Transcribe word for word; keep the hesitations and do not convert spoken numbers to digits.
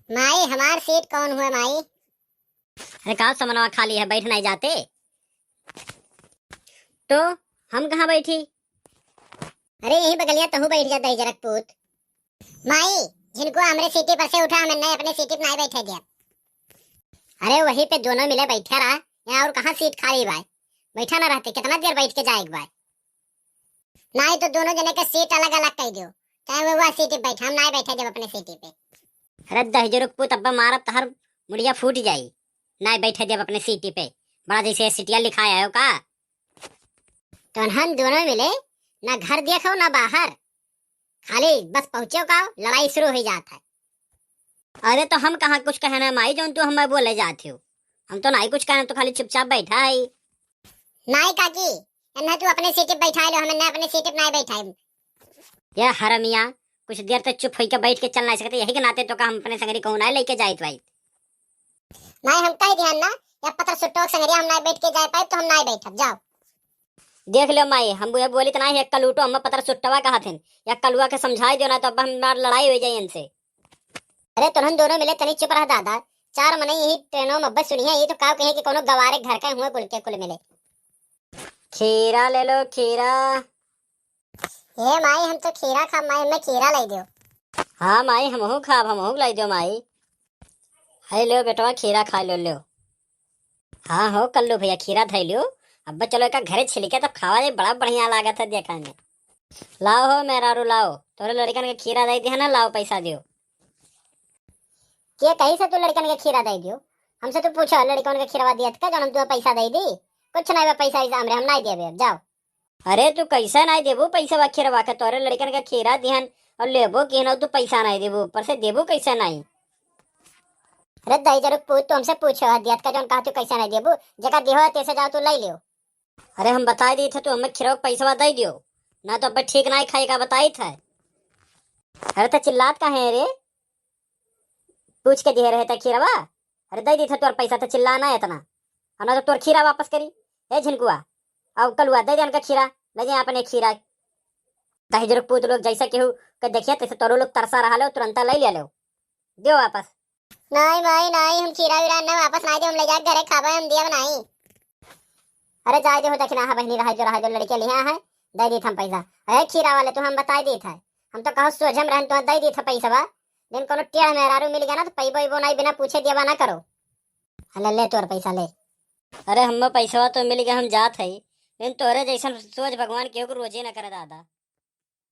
माई, हमार सीट कौन हुए माई? अरे का समनवा खाली है, बैठ नाहीं जाते? तो हम कहाँ बैठी? अरे यहीं बगलिया तहू बैठ जा दहिजरक पूत। माई, झिनकुआ हमरे सीटी पर से उठा, हमें नाहीं अपने सीटी पर नाहीं बैठे दिया। अरे वहीं पे दोनों मिले बैठे रहा, यहाँ और कहाँ सीट खाली बाय? बैठा ना रहते, कितना देर बैठ के जाएक बाय? नाहीं तो दोनों जने के सीट अलग अलग कइ दियो, चाहे वो वह सीटी पे बैठे, हम नाहीं बैठे देब अपने सीटी पे। अरे दहिजरक पूत, अब्बा मारब तहर मुड़िया फूट जाई, नाहीं बैठे देब अपने सीटी पे। बड़ा जैसे सीटिया लिखाया हो का? तो हम दोनों मिले ना घर देखो ना बाहर, खाली बस पहुँचे का लड़ाई शुरू होइ जात है। अरे तो हम कहाँ कुछ कहना है माई, जौन तू हमें बोले जात हो? हम तो नाहीं कुछ कहना, तो खाली चुपचाप बैठा है। नाहीं काकी, इन्हें तू अपने सीटी पे बैठा लो, हमें ना अपने सीटी पे नाहीं बैठाई। ये हरमिया, कुछ देर तक चुप होइके बैठ के चल नाहीं सकते, यही के नाते तो का हम अपने संगरी कहूँ नाहीं लेके जाइत बाई। नाहीं, हम कह दिहन ना, या पतर सुट्टो के संगरी हम नाहीं बैठ के जाए पाए, तो हम नाहीं बैठब, जाओ। देख लो माई, हम उहे बोलित नाहीं है, कल उठो, हम पतर सुट्टवा कहत हन, या कलुआ के समझाई दो ना, तो अब हमार लड़ाई होइ जाई इनसे। अरे तोहन दोनों मिले तनी चुप रह दादा, चार मनई यही ट्रेनों में बस सुनिए, ये तो का कहे कि कोनो गवारे घर का हुए कुल के कुल मिले। खीरा ले लो, खीरा। ए माई, हम तो खीरा खाब माई, हमें खीरा लाई दियो। हाँ माई, हमहू खाब, हमहू लाई दियो माई। है लो बेटवा, खीरा खाइ लो, लो। हाँ हो कल्लू भइया, खीरा धइ लो। अब चलो एका घरे छिलके तब खावा जाए, बड़ा बढ़िया लागत है देखे में। लाओ हो मेहरारू, लाओ, तोरे लड़िकन के खीरा दइ दिया ना, लाओ पैसा दियो। के कही से तू लड़िकन के खीरा दइ दियो? हमसे तू पूछो लड़िकन के खीरवा दियत का, जौन हम तुहे पैसा दइ दी? कुछ नाहीं बा पैसा वैसा हमरे, हम नाहीं देबे, अब जाओ। अरे तू कैसे नाहीं देबू पैसा बा खीरवा के? तोरे लड़िकन के खीरा दिहन और लेबो किहन, तू पैसा नाहीं देबू, ऊपर से देबू कैसे नाहीं? अरे दहिजरक पूत, तू हमसे पूछो है दियत का, जौन कहा तू कैसे नाहीं देबू? जेका दिहो है तेसे जाओ तू लइ लियो। अरे हम बताइ दी थे, तू हमें खीरवा के पैसवा दइ दियो, ना तो अब ठीक नाहीं खाई का बताई थे। अरे तो चिल्लात काहे है रे? पूछ के दिहे रहे त खीरवा। अरे दइ दी थे तोर पैसा, तो चिल्ला ना इतना, और ना तो तोर खीरा वापस करी। ए झिनकुआ, अब कलुआ, दइ दे इनका खीरा, ले जाए अपने खीरा। दहिजरक पूत लोग जैसे केहू के देखिए तैसे तोरो लोग तरसा रहा लो, तुरंता लइ लिया लो, दियो वापस। नाहीं माई नाहीं, हम खीरा वीरा ना वापस नाहीं दे, हम ले जाके घरे खाबे, हम दिया नाहीं। अरे जाए दे हो, देखी ना, हाँ बहिनी, रहा जो, रहा जो, लड़िके लिहा है, दइ दी थे हम पैसा। अरे खीरा वाले, तू हम बताइ दी थे, हम तो कहो सोझम रहन, तू दइ दी थे पैसा बा, लेकिन कोनो टेढ़ मेहरारू मिल गया ना तो पैबो इबो नाहीं, बिना पूछे देबा ना करो। हले ले तोर पैसा ले। अरे हम्मे पैसवा तो मिल गया, हम जात है, लेकिन तोरे जैसन सोझ भगवान केहू के रोजे न करे दादा।